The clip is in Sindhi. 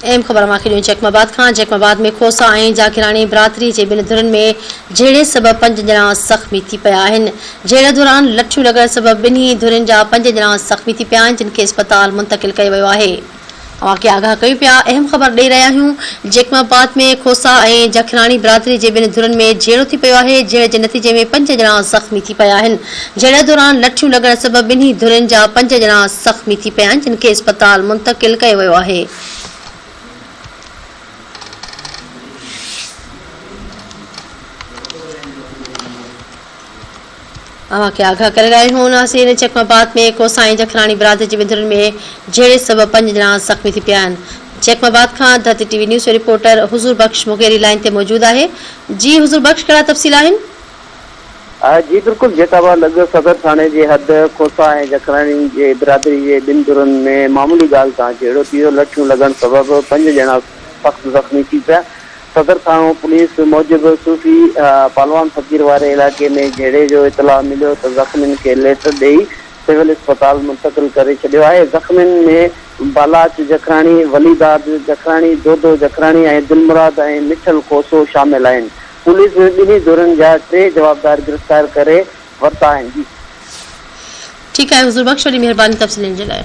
اهم خبر اوهان کي ڏيون جيڪب آباد کان، جيڪب آباد ۾ کوسا ۽ جاگيراڻي برادري جي ٻن ڌرين ۾ جهيڙي سبب پنج ڄڻا زخمي ٿي پيا آهن، جهيڙي دوران لٺيون لڳڻ سبب ٻنهي ڌرين جا پنج ڄڻا زخمي ٿي پيا آهن جن کي اسپتال منتقل ڪيو ويو آهي. اوهان کي آگاهه ڪيون پيا اهم خبر ڏئي رهيا آهيون جيڪب آباد ۾ کوسا ۽ جکراڻي برادري جي ٻن ڌرين ۾ جهيڙو ٿي پيو آهي جهيڙي جي نتيجي ۾ پنج ڄڻا زخمي ٿي پيا آهن جهيڙي دوران لٺيون لڳڻ سبب ٻنهي ڌرين جا پنج ڄڻا زخمي ٿي پيا آهن جن کي اسپتال منتقل ڪيو ويو آهي. اوهان کي آگاهه ڪري رهيا آهيون ناصرين چڪ آباد ۾ ڪوسائين جکراڻي برادري جي ٻن ڌرين ۾ جهيڙي سبب پنج ڄڻا زخمي ٿي پيا آهن جيڪب آباد کان ڌرتي ٽي وي نيوز جو رپورٽر حضور بخش مغيري لائين تي موجود آهي جي حضور بخش ڪهڙا تفصيل آهن. جي بلڪل جيڪب آباد لڳ صدر ٿاڻي جي حد کوسا ۽ جکراڻي جي برادري جي ٻن ڌرين ۾ معمولي ڳالهه تان جهيڙو ٿي ويو لٺيون لڳڻ سبب پنج ڄڻا سخت زخمي ٿي پيا صدر ٿاڻو پوليس موجب صوفي پهلوان فقير واري علائقي ۾ جهيڙي جو اطلاع مليو ته زخمين کي ليٽر ڏئي سول اسپتال منتقل ڪري ڇڏيو آهي زخمين ۾ بالاچ جکراڻي، ولي داد جکراڻي، دودو جکراڻي ۽ دلمراد ۽ مٺل کوسو شامل آهن پوليس ٻنهي ڌرين جا ٽي جوابدار گرفتار ڪري ورتا آهن. ٺيڪ آهي حضور بخش وڏي مهرباني تفصيلن جي لاء.